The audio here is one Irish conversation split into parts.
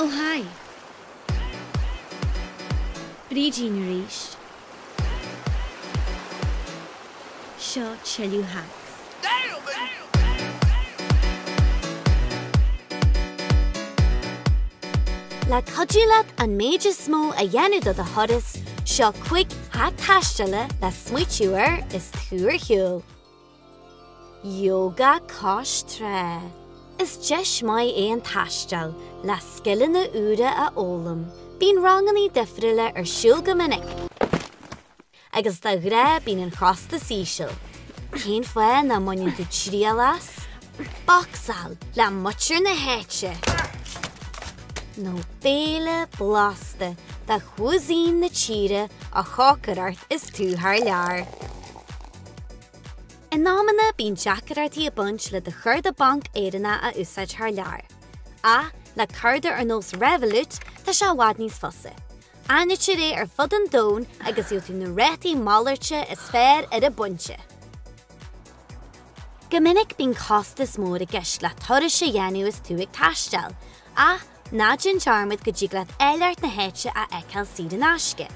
Oh hi. Brídín arís. Seo tuilleadh hacks. Le cuidiú leat an méid is mó a dhéanamh de do thuras, seo 5 hac taistil le smaoitiú air is tú ar shiúl. Yoga cois trá. Is deis maith é an taisteal le scileanna úra a fhoghlaim. Bíonn ranganna difriúla ar siúl go minic agus de ghnáth bíonn an chostas íseal. Cén fáth nach mbaineann tú triail as? Bocsáil le muintir na háite! Nó béile blasta de chuisine na tíre á chócaireacht is tú thar lear. In amanna bíonn deacrachtaí ag baint le do chárta bainc Éireannach a úsáid thar lear. Ach le cárta ar nós Revolut tá sé i bhfad níos fusa. Aithnítear é ar fud an domhain agus gheobhaidh tú na rátaí malairte is fearr ar an bpointe. Go minic bíonn costas mór i gceist le turais a dhéanamh is tú ag taisteal, ach ná déan dearmad go dtig leat áilleacht na háite a fheiceáil saor in aisce.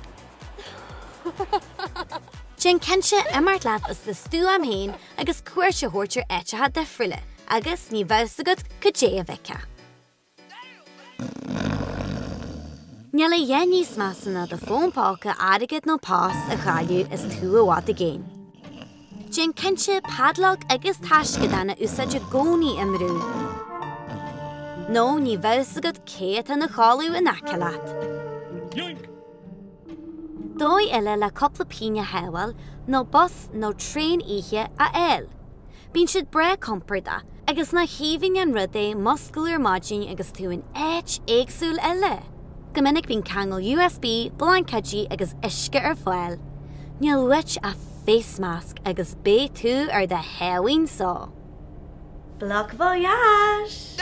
Déan cinnte imeacht leat as do stuaim féin agus cuairt a thabhairt ar áiteacha difriúla agus ní bheadh 'fhios agat cad é a bhfeicfeá. Níl a dhath níos measa ná do fón póca, airgead nó pas a chailleadh is tú i bhfad i gcéin. Déan cinnte padlock agus taisceadán a úsáid i gcónaí i mbrú, nó ní bheadh 'fhios agat cé atá ina chodladh in aice leat. Dóigh eile le cúpla pingin a shábháil ná bus nó traein oíche a fháil. Bíonn siad breá compordach agus nach aoibhinn an rud é musclú ar maidin agus tú in áit éagsúil eile! Go minic bíonn ceangal USB, blaincéidí agus uisce ar fáil. Níl uait ach face mask agus beidh tú ar do sháimhín só. Bloc voyage!